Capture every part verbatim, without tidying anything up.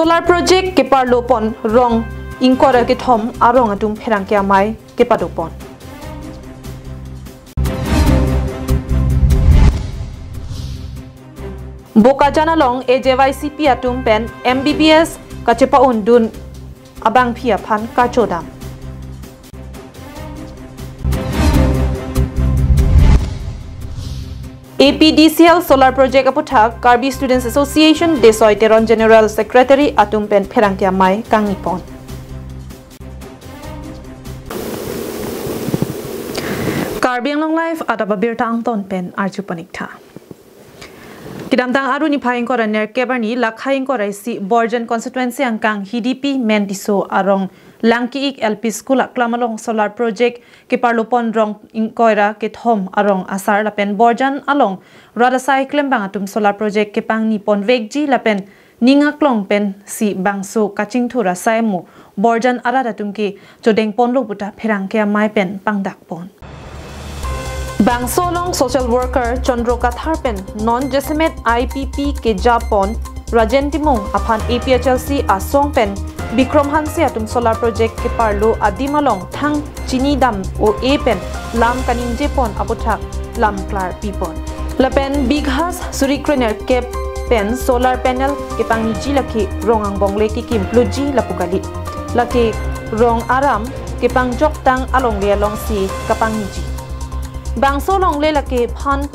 Solar project keparlo pon rong ingkoi ra kethom arong atum pherangke amei kepadopon. Bokajan along A J Y C P atum pen M B B S kachepa-undun abangpi aphan kachodam. A P D C L solar project aputhak Karbi Students Association Desoi Teron General Secretary atum pen pherangke amei kangnipon. Karbi Anglong Live adap abirta angton pen arju pon-iktha. Kedamtang Aru niphai ingkoi ra nerkep arni Lakhai ingkoi ra isi Borjan constituency angkang Hidipi Mentiso arong Langki-ik L P School aklam along solar project keparlo pon rong ingkoi ra kethom arong asar lapen Borjan along rat asai klembang atum solar project kepangni ponvekji lapen ning aklong pensi bangso kachingthur asai mo Borjan arat atum ke chodeng ponlo puta pherangke amei pen pangdak pon. Bangso along social worker Chandra Kathar pen non jasemet I P P keja pon Rajen Timung aphan A P H L C asong pen Bikram Hanse atum solar project keparlo adim along thang chinidam o-e pen lam kaningje pon aputhak lam klarpi pon. Lapen bighas suri kre nerkep pen solar panel kepangniji lake rong angbong le kekimplutji lapu kali. Lake rong aram kepangjok tang alongle alongsi kapangniji. Bangso alongle lake phan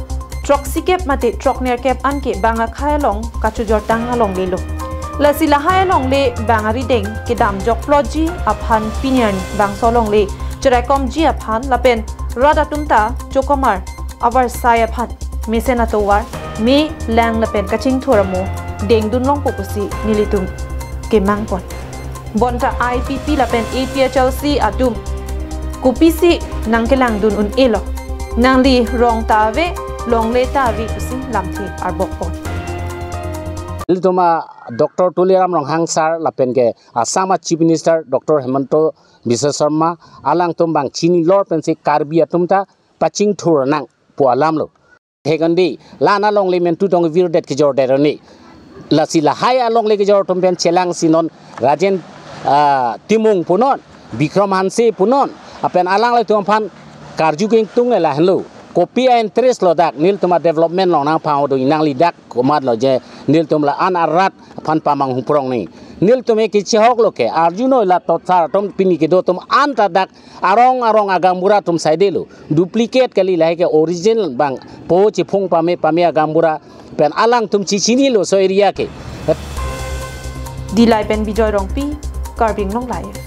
throksikep mate throknerkep anke bang akhai along kachojor tang alongle lo. Lasi lahai alongle bang arideng kedam jokplotji aphan pini arni bangso alongle cheraikomji aphan lapen rat atum ta chokomar avarsai aphan mesen atovar me lang lapen kachingthur amo dengdun longpo pusi nelitum kemang pon. Bonta I P P lapen A P H L C atum kopisi nangkelangdun un-elo. Nangli rong ta ave, longle ta ave pusi lamthe arbok pon. Ilitum a Doctor Tuliram Ronghang sir lapen ke Assam a Chief Minister Doctor Himanta Biswa Sarma alangtum bang chinilor pensi Karbi atum ta pachingthur nang pu alam lo. Hekandi, la-an alongle mentu tong virdet kejordet arni. Lasi lahai alongle kejor atum pen chelangsi non Rajen, ah, Timung punon, Bikram Hanse punon, lapen alanglitum aphan karju kengtung lahenlo. Kopi a-interest lo dak, nelitum a-development along nangpangdo, nangli dak komatlo je, nelitum la-an arat aphan pamanghu prong ni. Nelitum ke kechehok lo ke, arjunoi la totsar atum pini kedo atum anta dak arong arong agaonbura atum saidelo. Duplicate kali, lahai ke original bang po chiphung pame pame agaonbura pen alangtum chichinilo so area ke. Dillai pen Bijoy Rongpi, Karbi Anglong Live.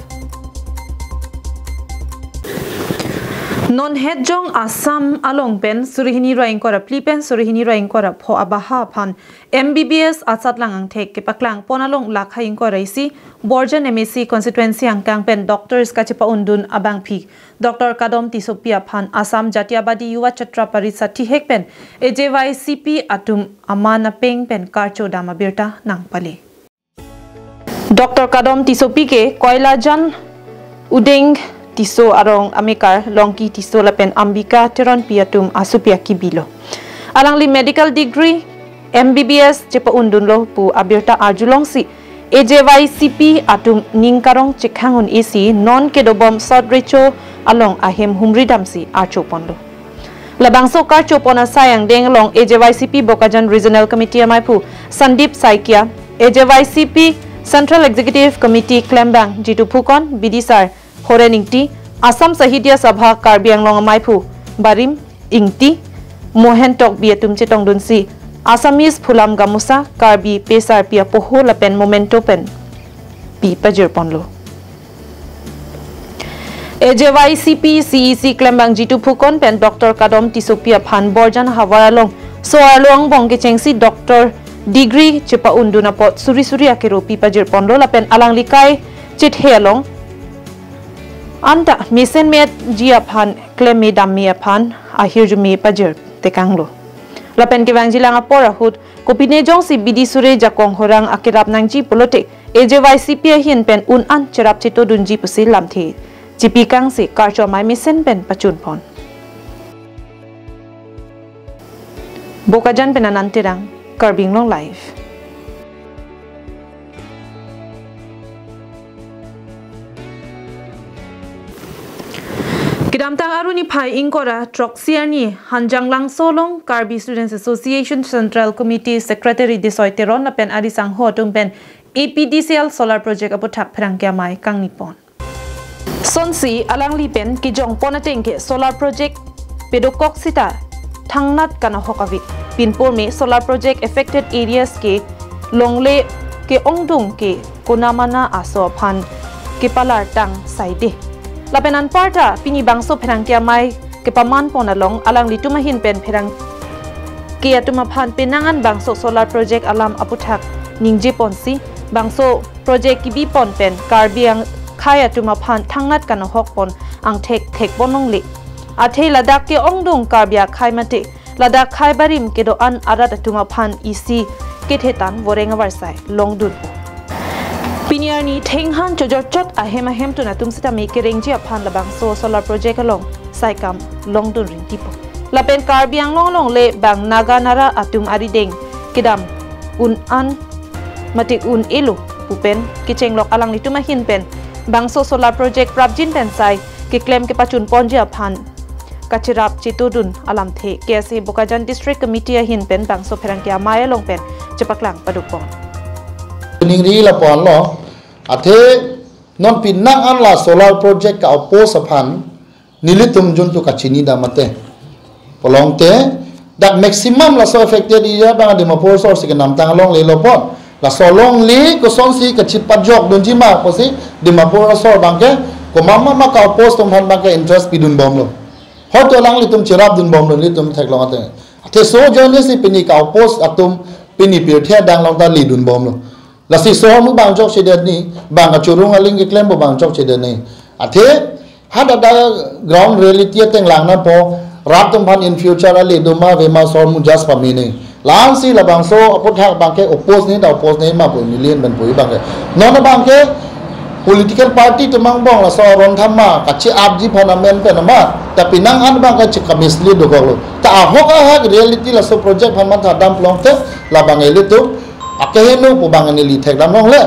Non hetjong Assam along pen suri hini ra ingkoi ra phli pen suri hini ra ingkoi ra pho abaha aphan M B B S asatlang angthek kepaklang pon along Lakhai ingkoi ra isi Borjan M A C constituency angkang pen doctors kachepa-undun abangpi Doctor Kadom Tissopi aphan Assam Jatiyabadi Yuva Chhatra Parishad thihek pen A J Y C P atum aman apeng pen karchodam abirta nangpale. Doctor Kadom Tissopi ke Koilajan Udeng Tisso arong amekar Longki Tisso lapen Ambika Teronpi atum asopi akibi lo. Alangli medical degree M B B S chepa-undunlo pu abirta arjulongsi A J Y C P atum ning karong chekhang un-esi non kedobom South Recho along ahem humridamsi archo ponlo. Labangso karcho pon asai angdeng along A J Y C P Bokajan Regional Committee amaiphu Sandeep Saikia, A J Y C P Central Executive Committee klembang Jitu Phukon, B D sir Horen Ingti, Assam Sahitya Sabha Karbi Anglong amaiphu Barim Ingti, Mohen Tokbi atum chetongdunsi Assamese phulam gamosa, Karbi pesarpi apoho lapen memento pen pi pajir ponlo. A J Y C P C E C klembang Jitu Phukon pen Doctor Kadom Tissopi aphan Borjan havar along so-arlo angbong kechengsi doctor degree chepa-undun apot suri suri akero pi pajir ponlo lapen alangli kai chethe along anta mesenmetji aphan klemme damme aphan ahirjume pajir tekanglo. Lapen kevangjilang apor ahut kopine jongsi B D Sure Jakong Horang akerap nangji pulote A J Y C P ahin pen un-an cherap chetodunji pusi lamthe chipikangsi karcho amei mesen pen pachun pon. Bokajan pen Anand Terang, Karbi Anglong Live. Kedamtang Arni phai ingkoi ra throksi arni Hanjanglangso along Karbi Students Association Central Committee Secretary Desoi Teron lapen ari sangho atum pen A P D C L solar project aputhak pherangke amei kangni pon. Sonsi alangli pen kejong pon ateng ke solar project pedokok sita thangnat kanahok ave. Pinpur me solar project affected areas ke longle ke-ongdung ke konamana aso aphan kepalar tang saide. Lapen anparta pini bangso pherangke amei kepaman pon along alanglitum ahin pen pherangke atum aphan penang an bangso solar project alam aputhak ningje ponsi bangso project kebi pon pen Karbi akhei atum aphan thangnat kanahok pon angthek thek pon longle. Athe ladak ke-ongdung Karbi akhei mate ladak khei barim kedo-an arat atum aphan isi kethe tan voreng avarsai longdunpo. Pini arni thenghan chojor chot ahem ahemtun atum sitame kerengji aphan labangso solar project along saikam longdun ringtipo. Lapen Karbi Anglong alongle bang Naga Nara atum arideng kedam un-an mate un-elo pu pen kechenglok alanglitum ahin pen bangso solar project prapjin pen sai keklem kepachun ponji aphan kacherap chetudun alamthe K S A Bokajan District Committee ahin pen bangso pherangke amei along pen chepaklang paduk pon. Ningri lapu-an lo, athe non penang an la solar project ka-oppose aphan nelitum juntu kachini dam mate. Pulote dak maximum laso affected area bang Dimapur asor si kenamtang alongle lo pon. Laso alongle kosonsi kachipajok dunji ma pusi Dimapur asor abangke komat ma ka-oppose atum aphan abangke interest pidun bomlo. Hoito alanglitum cherapdun bomlo nelitum theklong ateng. Athe so ajoine si pini ka-oppose atum pini pirthe adang along ta ledun bomlo. Lasi so ahormu bang chokchedet ni, bang kachorong aling keklempo bang chokchedet ni. Athe hadak ground reality ateng lang nangpo, rat atum aphan in future ale doma avema so ahormu just pame ni. La-ansi labangso aputhak abangke oppose ni ta oppose ni ma pu neli ahin pen pu abangke. Non abangke political party atum angbong laso aron thama kache-apji aphan amen pen ma. Ta penang an abangke chekamislead dokoklo. Ta ahok ahak reality laso project aphan matha dam pulote labang ilitum akeheno pu abang neli thekdam longle.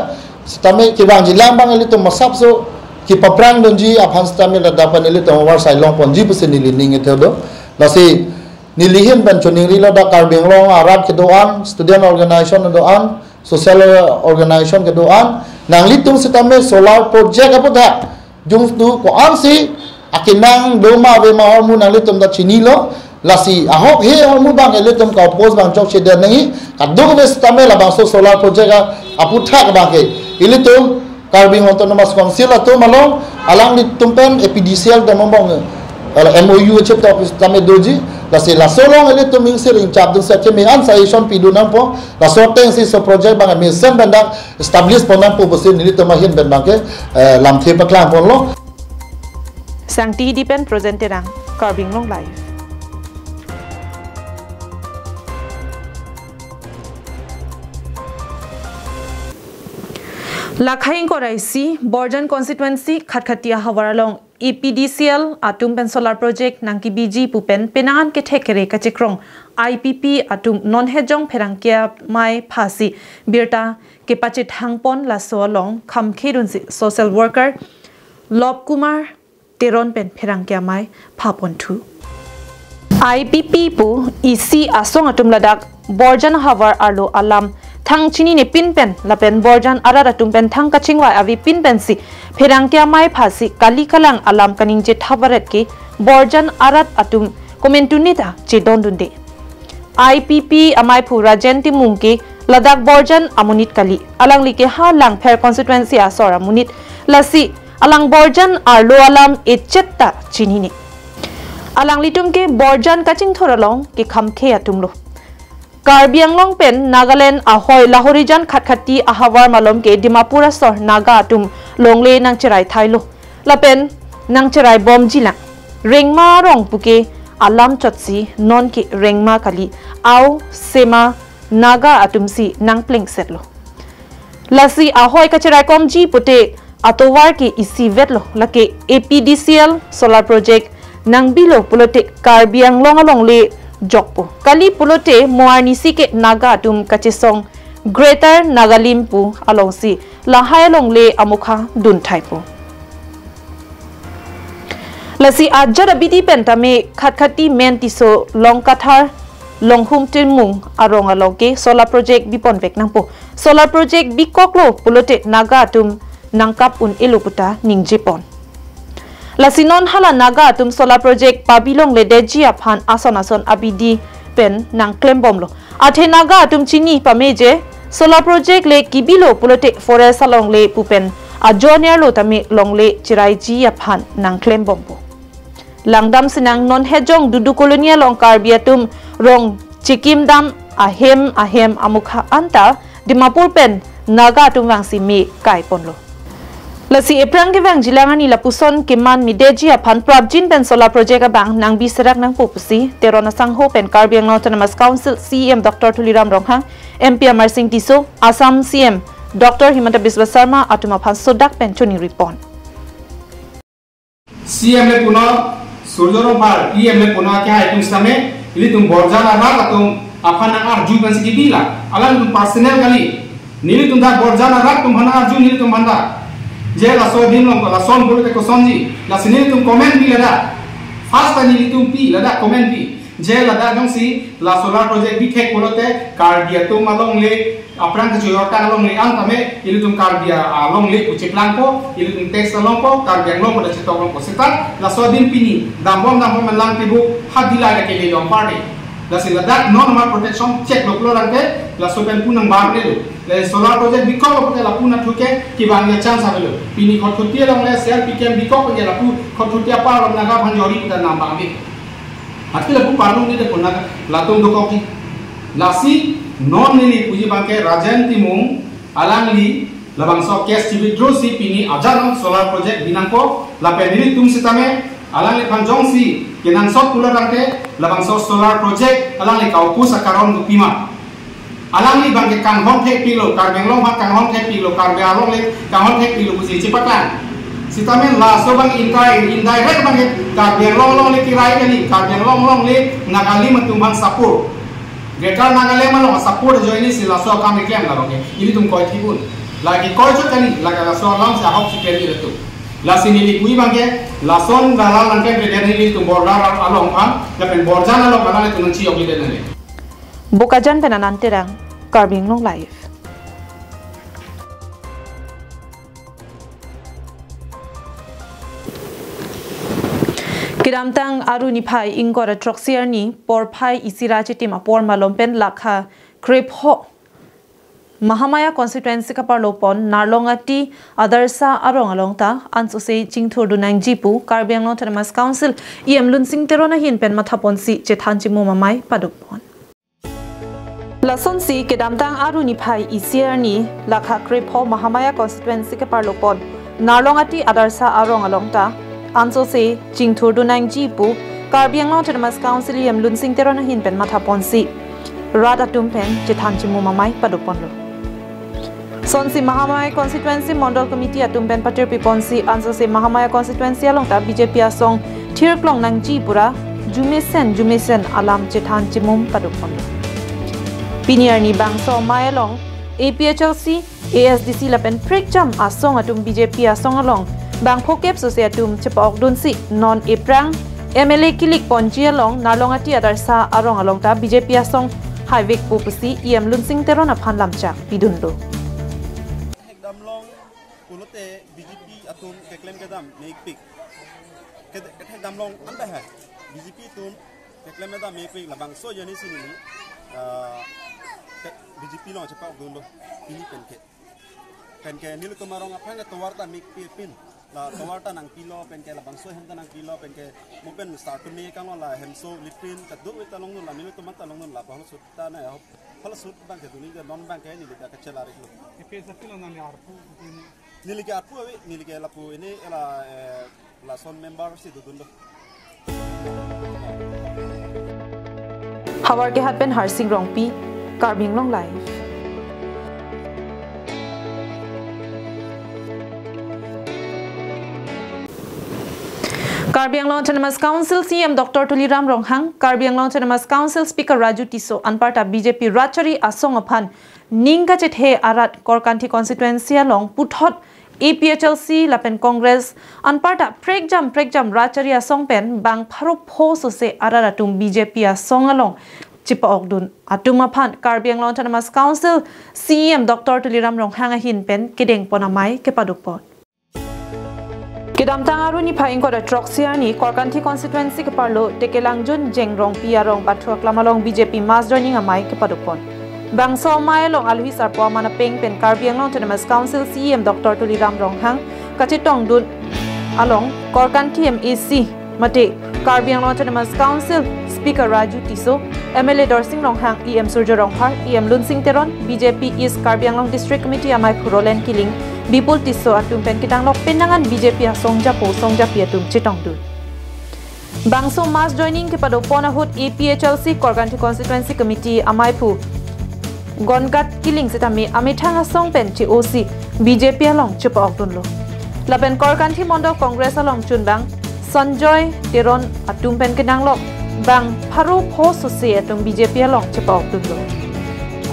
Sitame kevangjilang abang ilitum masapso kepaprang dunji aphan sitame ladak pen ilitum avarsai long ponji pusi neli ning kethe do. Lasi neli ahin pen choningrilo dak Karbi Anglong arat kedo-an, student organization kedo-an, social organization kedo-an, nanglitum sitame solar project aputhak jungtu ko-ansi akenang doma avema ahormu nanglitum ta chinilo. Lasi ahok he ahormu abang ilitum ka-oppose bang chokchedet nangji, kadokave sitame labangso solar project a-, aputhak abangke ilitum Karbi Anglong Autonomous Council atum along alanglitum pen A P D C L atum angbong, eh, M O U chepta office tame doji. Lasi laso along ilitum ingsir ingchap dun sa keme an suggestion pidun nangpo. Laso atengsi so project abang mesen pen dak establish pon nangpo pusi nelitum ahin pen abangke, eh, lamthe paklang ponlo. Sangti Hidi pen Present Terang, Karbi Anglong Live. Lakhai ingkoi ra isi, Borjan constituency Khatkhati ahavar along A P D C L atum pen solar project nangkebiji pu pen penang an kethek kere kachekrong I P P atum non hejong pherangke amei phasi birta kepachethang pon. Laso along khamkhe dunsi social worker Lop Kumar Teron pen pherangke amei pha ponthu. I P P pu isi asong atum ladak Borjan havar arlo alam thang chinine pin pen lapen Borjan arat atum pen thang kachingvai ave pin pensi pherangke amei phasi kali kalang alam kaningje thap varet ke Borjan arat atum komantu neta chedondunde. I P P ameiphu Rajen Timung ke ladak Borjan amonit kali. Alangli ke ha Langpher constituency asor amonit. Lasi alang Borjan arlo alam echet ta chinine. Alanglitum ke Borjan kachingthur along kekhamkhe atumlo. Karbi Anglong pen Nagaland ahoi Lahorijan Khatkhati ahavar malom ke Dimapur asor Naga atum longle nangcherai thailo. Lapen nangcherai bomjilang. Rengma arong puke alam chotsi nonke rengma kali, au sema Naga atumsi nangplengsetlo. Lasi ahoi kacheraikomji pute atovar ke isivetlo, lake A P D C L solar project nangbilo pulote Karbi Anglong alongle jokpo. Kali pulote mo arnisi ke Naga atum kachesong Greater Nagalim pu alongsi lahai alongle amokha dunthaipo. Lasi ajat abidi pen tame Khatkhati Men Tisso Longkathar Longhum Timung arong along ke solar project bipon vek nangpo. Solar project bikoklo pulote Naga atum nangkap un-elo puta ningjepon. Lasi non hala Naga atum solar project pabi longledetji aphan ason ason abidi pen nangklembomlo. Athe Naga atum chini pame je solar project le kibilo pulote forest along le pu pen ajonerlo tame longle chiraiji aphan nangklembompo. Langdam sinang non Hejong Dudu Colony along Karbi atum rong chikimdam ahem ahem amukha anta Dimapur pen Naga atum vangsi me kaiponlo. Lasi ephrang kevangjilang arni lapuson keman medeji aphan prapjin pen solar project abang nangbi serak nangpo pusi Teron asangho pen Karbi Anglong Autonomous Council C E M Doctor Tuliram Ronghang, M P Amarsing Tisso, Assam C M Doctor Himanta Biswa Sarma atum aphan sodak pen choningripon. C M le puno, Surjya Rongphar, E M le puno ke hai atum sitame, ilitum borjan arat atum aphan nang-arju pensi kibila, alangtum personal kali. Nelitum dak borjan arat atum aphan nang-arju nelitum aphan dak. Je laso adim along, lason pulote kosonji, lasi nelitum comment pi ladak. First ta nelitum pi ladak comment pi. Je ladak jongsi la solar project bithek pulote Karbi atum alongle, aphrang kechoyor ta alongle an tame, ilitum Karbi alongle pu cheplangpo, ilitum tax alongpo, Karbi Anglong pu ta chetok longpo. Seta laso adim pini dambom dambom melang tibu hadila ke le dong party. Lasi ladak non ma protection check lo pulo rangke, laso pen pu nangbar le lo. Le solar project bikoklo pulote lapu nathu ke kevang ya chance avelo. Pini Khatkhati along le C R P camp bikok ke lapu Khatkhati apar along Naga aphan jori puta nambang ke. Athe lapu parlung ni de puna latum dokokji. Lasi non neli puji abangke Rajen Timung alangli labangso case si withdraw si pini ajat non solar project binangpo, lapen nelitum sitame alangliphan jongsi kenangsot pulo rangke labangso solar project alangli ka-oppose akaron kopima. Alangli abangke kanghon thekpiklo, Karbi Anglong abang kanghon thekpiklo, Karbi alongle kanghon thekpiklo pusi chepaklang. Sitame laso abang indirect, indirect abangke Karbi Anglong alongle kirai kali, Karbi Anglong alongle Nagalim atum aphan support. Greater Nagaland along support ajoine si laso akam keklem la rongke. Ilitum koi thibun. Lake koi chot kali, lake laso alam si ahok si kali latum. Lasi neli pu abangke, lason dalal nangke beden ilitum border along aphan, lapen borjan along aphan ilitum nangchiyok lide nale. Bokajan pen Anand Terang, Karbi Anglong Live. Kedamtang Aru niphai ingkoi ra throksi arni porphai isi ra chitim apor malom pen lakha krepho Mahamaya constituency kaparlopon Narlongati Adarsha arong along ta ansose chingthurdun nangji pu Karbi Anglong Autonomous Council E M Lunsing Teron ahin pen mathaponsi chethan chimum amei padopon. Lasonsi kedamtang Aru niphai isi arni lakha krepho Mahamaya constituency kaparlopon Narlongati Adarsha arong along ta ansose chingthurdun nangji pu Karbi Anglong Autonomous Council E M Lunsing Teron ahin pen mathaponsi rat atum pen chethan chimum amei padoponlo. Sonsi Mahamaya constituency Mondol Committee atum pen patirpiponsi ansose Mahamaya constituency along ta B J P asong thirklong nangji pura jumesen jumesen alam chethan chimum padopon. Pini arni bangso amei along A P H L C, A S D C lapen prekjam asong atum B J P asong along bang phokep sose atum chepa-okdunsi non ephrang M L A kilikponji along Narlongati Adarsha arong along ta B J P asong haivekpo pusi E M Lunsing Teron aphan lamchak pidunlo. Thekdamlong pulote B J P atum keklem kedam mekpik. Kethekdamlong anta hai. B J P atum keklem kedam mekpik labangso ajoine si neli, ah, ke-, B J P along chepa-okdunlo. Pini penke. Penke nelitum arong aphan ke tovar ta mekpipin. La tovar ta nangpilo penke labangso hem ta nangpilo penke mo pen sar atum ne kanglo la hemso latrine kadokave ta longdun la nelitum ta longdun la bahol sut ta na hop. Hol sut abangke duni ke non abangke neli ta kachelari lo. Ipi sa pilo nang arpu ini. Neli ke arpu ave, neli ke lapu ini ela, eh, lason member si dodunlo. Howraghat pen Harsing Rongpi, Karbi Anglong Live. Karbi Anglong Autonomous Council C E M Doctor Tuliram Ronghang, Karbi Anglong Autonomous Council Speaker Raju Tisso anparta B J P rat chari asong aphan ning kachethe arat Korkanthi constituency along puthot A P H L C lapen Congress anparta prekjam prekjam rat chari asong pen bang pharo pho sose arat atum B J P asong along chepa-okdun atum aphan Karbi Anglong Autonomous Council C E M Doctor Tuliram Ronghang ahin pen kedengpon amei kepadopon. Kedamtang Aru niphai ingkoi ra throksi arni Korkanthi constituency keparlo Tekelangjun Jengrongpi arong pathu aklam along B J P mass joining amei kepadopon. Bangso amei along alohi sarpo aman apeng pen Karbi Anglong Autonomous Council C E M Doctor Tuliram Ronghang kachetongdun along Korkanthi M A C mate Karbi Anglong Autonomous Council Speaker Raju Tisso, M L A Dorsing Ronghang, E M Surjya Rongphar, E M Lunsing Teron, B J P East Karbi Anglong District Committee amei phu Roland Killing, Bipul Tisso atum pen kedanglok penang an B J P asong japo song japi atum chetongdun. Bangso mass joining kepadopon ahut A P H L C Korkanthi Constituency Committee amei phu Gongat Killing setame amethang asong pen che-osi B J P along chepa-okdunlo. Lapen Korkanthi Mondol Congress along chunbang Sanjoy Teron atum pen kedanglok bang pharo pho sose atum B J P along chepa-okdunlo.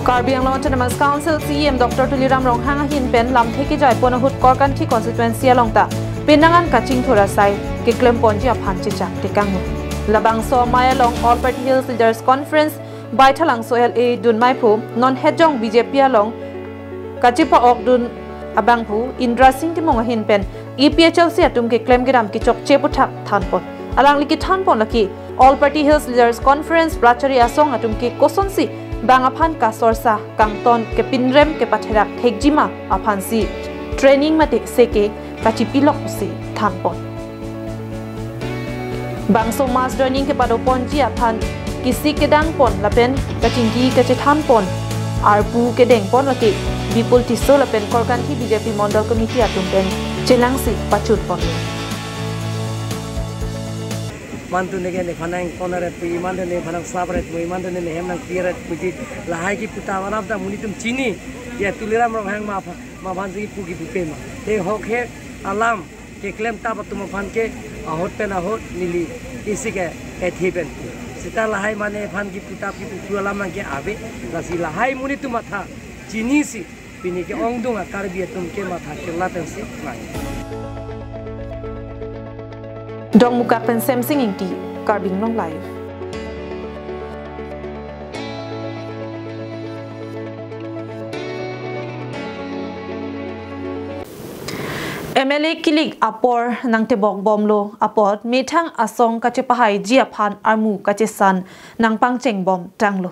Karbi Anglong Autonomous Council C E M Doctor Tuliram Ronghang ahin pen lamthe kejaipon ahut Korkanthi constituency along ta penang an kachingthur asai keklemponji aphan chechak tekanglo. Labangso amei along All Party Hills Leaders Conference Baithalangso L A dunmei phu non hetjong B J P along kachepa-okdun abangphu Indra Sing Timung ahin pen A P H L C atum keklem kedam kechokche aputhak thanpon. Alangli kethanpon lake All Party Hills Leaders Conference rat chari asong atum ke kosonsi bang aphan kasorsa kangton kepinrem kepatherak thekjima aphansi training mate seke kachipilok pusi thanpon. Bangso mass joining kepadoponji aphan kesik kedangpon lapen kachingki kachethanpon arpu kedengpon lake Bipul Tisso lapen Korkanthi B J P Mondol Committee atum pen chelangsi pachunpon. Iman tune ke nephan nangkon-ret pu, iman tune nephan nangsap-ret pu, iman tune nehem nangpi-ret puji lahai kipu ta vanap ta monit atum chini. Ya Tuliram Ronghang ma aphan, ma aphansi kipu kipupe ma. He hok he alam keklem tap atum aphan ke ahut pen ahut neli isi ke ethi pen. Seta lahai mane aphan kipu tap kipu alam nang ke ave. Lasi lahai monit atum matha chinisi pini ke-ongdung a Karbi atum ke matha kela pensi nang. Dongmukak pen Semsing Ingti, Karbi Anglong Live. M L A kilik apor nangtebok bomlo apot methang asong kachepahaiji aphan armu kachesan nangpangcheng bomtanglo.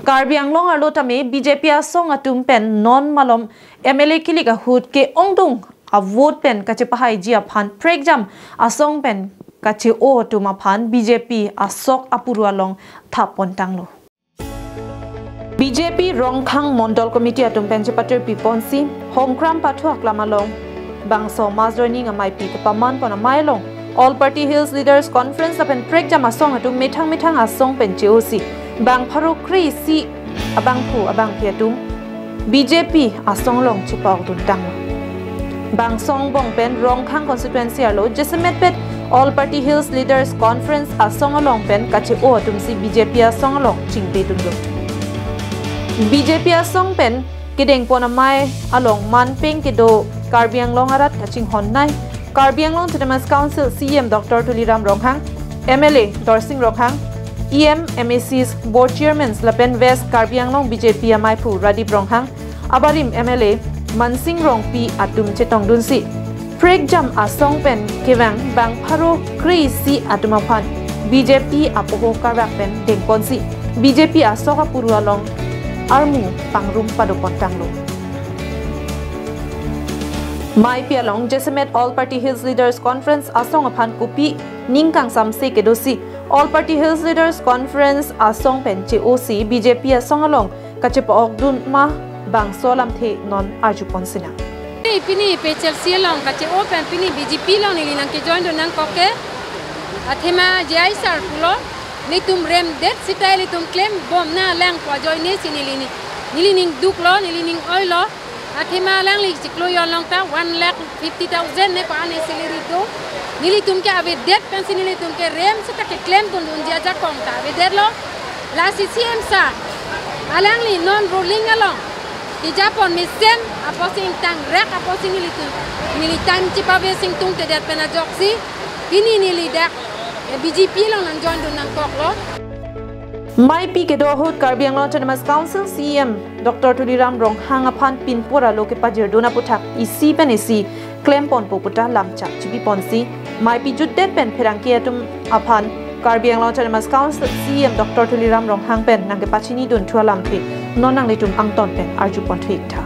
Karbi Anglong arlo tame B J P asong atum pen non malom M L A kilik ahut ke-ongdung a vote pen kachepahaiji aphan prekjam asong pen kache-o atum aphan B J P asok apuru along thapontanglo. B J P Rongkhang Mondol Committee atum pen chepatirpiponsi Hongkram pathu aklam along bangso mass joining ameipi kepamanpon amei along All Party Hills Leaders Conference lapen prekjam asong atum methang methang asong pen che-osi bang pharo kre-isi abangphu abangphi atum B J P asong along chepa-okduntanglo. Bangso angbong pen Rongkhang constituency arlo jasemetpet All Party Hills Leaders Conference asong along pen kache-o atumsi B J P asong along chingpedunlo. B J P asong pen kedengpon amei along manpeng kedo Karbi Anglong arat kachinghonnei Karbi Anglong Autonomous Council C E M Doctor Tuliram Ronghang, M L A Dorsing Ronghang, E M, M A Cs, Board Chairmans lapen West Karbi Anglong B J P ameiphu Radip Ronghang, abarim M L A Mansing Rongpi atum chetongdunsi prekjam asong pen kevang bang pharo kre-isi atum aphan B J P apoho karvak pen dengponsi B J P asok apuru along armu pangrum padopontanglo. Meipi along jasemet All Party Hills Leaders Conference asong aphan kopi ning kangsamse kedosi All Party Hills Leaders Conference asong pen che-osi B J P asong along kachepa-okdun ma bangso alamthe non arjupon sinang. Pini, pini A P H L C along kache-o pen pini B J P along neli nangkejoindun nangkok ke. Athema J I sir pulo, nelitum remdet sita nelitum klembom nanglang pu ajoinesi neli ni, neli ning duklo, neli ning oilo. Athema alangli chiklo jon along ta one lakh fifty thousand ne pa ne salary do. Nelitum ke avedet pensi nelitum ke rem sita keklemdundunji ajakong ta avedetlo. Lasi C E M sir, alangli non ruling along Kejapon mesen apotsi ingtang rek apotsi nelitum, neli time chepavir singtung tedet pen ajoksi, pini neli dak, eh, B J P along nang join dun nangkoklo. Maipi kedo ahut Karbi Anglong Autonomous Council C E M Doctor Tuliram Ronghang aphan pinpur alo kepajirdun aputhak isi pen isi klemponpo puta lamchak chipiponsi, maipi jutdet pen pherangke atum aphan Karbi Anglong Autonomous Council C E M Doctor Tuliram Ronghang pen nangkepachinidun thu alamthe non nanglitum angton pen arjupon thu-ik tha.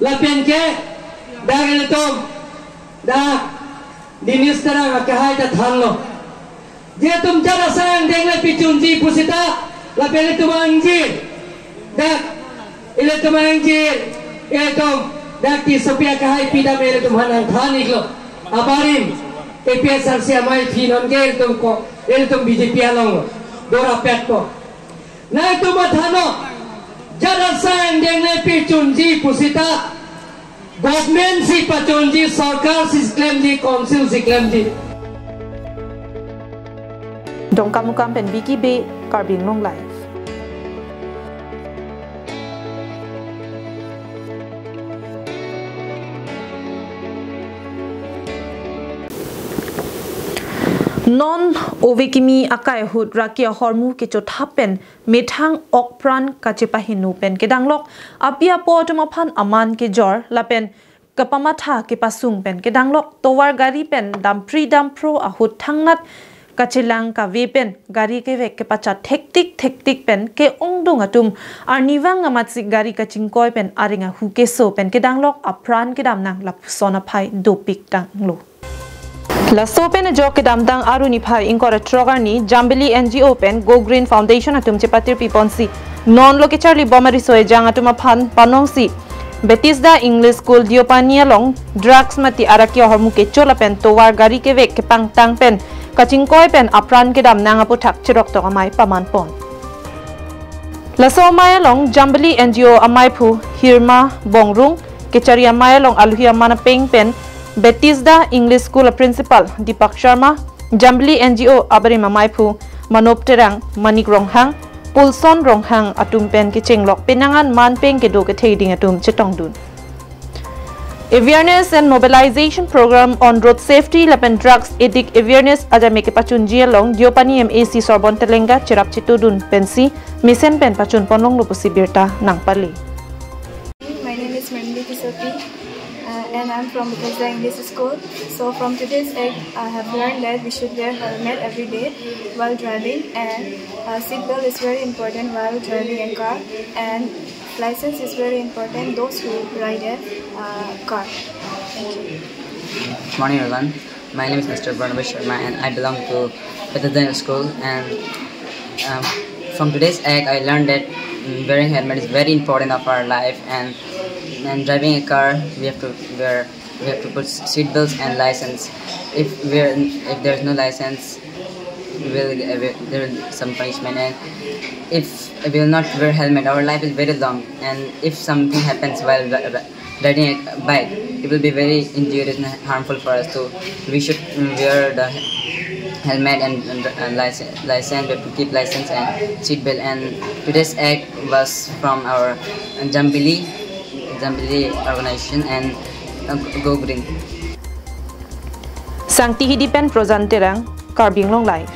Lapen ke dak ilitum dak Dinesh Terang akehai ta thanlo. Je atum jat asai angdeng le pichunji pusita, lapen ilitum angji. Dak, ilitum angji, ilitum, dak Tissopi akehai pidam ilitum aphan nangthan-iklo. Abarim, A P H L C amei aphi nonke ilitum ko, ilitum B J P along lo. Dora petpo. Nangtum mathanon, jat asai angdeng le pichunji pusita, government si pachunji, sorkar si klemji, council si klemji. Dongkamukam pen Vicky Bey, Karbi Anglong Live. Non ove kimi akai ahut raki ahormu kechothap pen methang okpran kachepahingno pen kedanglok api apo atum aphan aman kejor lapen kapamatha kepasung pen kedanglok tovar gari pen dampri damphro ahut thangnat kachelang kave pen gari kevek kepachat thektik thektik pen ke-ongdung atum arnivang amatsi gari kachingkoi pen areng ahu keso pen kedanglok apran kedam nang lapuson aphai dopik tanglo. Laso pen ajok kedamtang Aru niphai ingkoi ra throk arni Jambili N G O pen Go Green Foundation atum chepatirpiponsi nonlo kecharlibom ariso ejang atum aphan panongsi Bethesda English School Deopani along drugs mate araki ahormu kecho lapen tovar gari kevek kepangtang pen kachingkoi pen apran kedam nang aputhak cheroktok amei pamanpon. Laso amei along Jambili N G O ameiphu Hirma Bongrung, kechari amei along Aluhi Aman Apeng pen Bethesda English School a Principal Deepak Sharma, Jambili N G O abarim ameiphu Manop Terang, Manik Ronghang, Pulson Ronghang atum pen kechenglok penang an man peng kedo ketheding atum chetongdun. Awareness and Mobilization Program on Road Safety lapen Drugs Addict Awareness ajame kepachunji along Deopani M A C Sorbon Telenga cherap chetudun pensi mesen pen pachunponlonglo pusi birta nangpale. My name is Mandy Tissopi, uh, and I'm from Bethesda English School. So from today's act, I have learned that we should wear helmet every day while driving, and uh, seat belt is very important while driving a car, and license is very important those who ride a uh, car. Thank you. Morning, everyone. My name is Mister Barnabas Sharma, and I belong to Bethesda School. And um, from today's act, I learned that mm, wearing helmet is very important of our life, and and driving a car, we have to wear we have to put seat belts and license. If we're if there's no license, we will get- we- there will be some punishment, and if we will not wear helmet, our life is very long, and if something happens while ri- ri- riding a bike, it will be very injurious and harmful for us. So we should mm, wear the helmet and, and, and license, license. We have to keep license and seat belt. And today's act was from our Jambili, Jambili organization and uh, Go Green. Sangti Hidi pen Projan Terang, Karbi Anglong Live.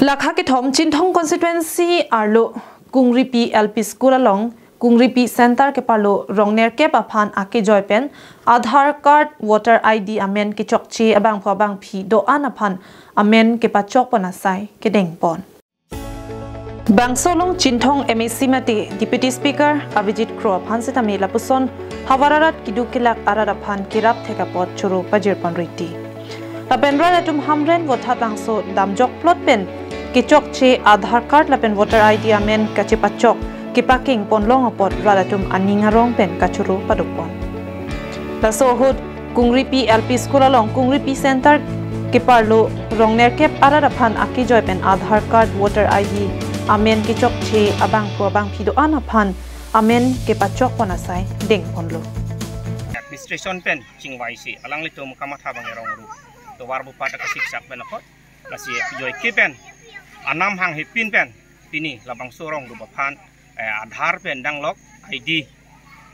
Lakha kethom Chinthong constituency arlo Kungripi L P School along Kungripi Center keparlo rongnerkep aphan akejoi pen Aadhaar card, voter I D amen kechokche abangphu abangphi do-an aphan amen kepachokpon asai kedengpon. Bangso along Chinthong M A C mate Deputy Speaker Abhijit Kro aphan sitame lapuson havar arat keduk kelak arat aphan kerap thek apot choro pajirpon riti. Lapen rat atum Hamren Vothatlangso damjok plot pen kechokche Aadhaar card lapen voter I D amen kachepachok kepakengponlong apot rat atum aning arong pen kachoro padokpon. Laso ahut Kungripi L P School along Kungripi Center keparlo rongnerkep arat aphan akejoi pen Aadhaar card, voter I D amen kechokche abangphu abangphi do-an aphan amen kepachokpon asai dengponlo. Administration pen chingvaisi alanglitum kamatha abang erong ru. Tovar bupat akasiksak pen apot, lasi joike pen anam hanghe pin pen pini labangso rong rup aphan, eh, Aadhaar pen danglok I D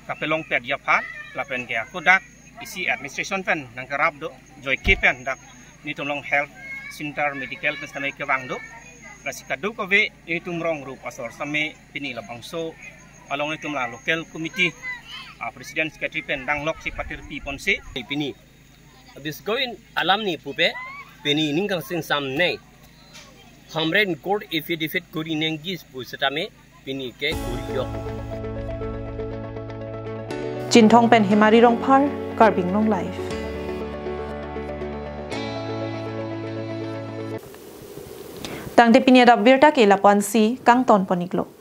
kapelongpet aphan, lapen ke ako dak isi administration pen nangkerap do, joike pen dak nelitum along health center, medical pen setame kevang do. Lasi kadokave nelitum rong rup asor setame pini labangso along nelitum la local committee, ah, president, secretary pen danglok si patirpi ponsi pini. Biskoi alam ni pupe, pini ning kangsingsam nei. Hamren court affidavit kuri nengji pu setame pini ke kuri yok. Chinthong pen Hemari Rongphar, Karbi Anglong Live. Tangte pini adap birta ke lapu-ansi kangton pon-iklo.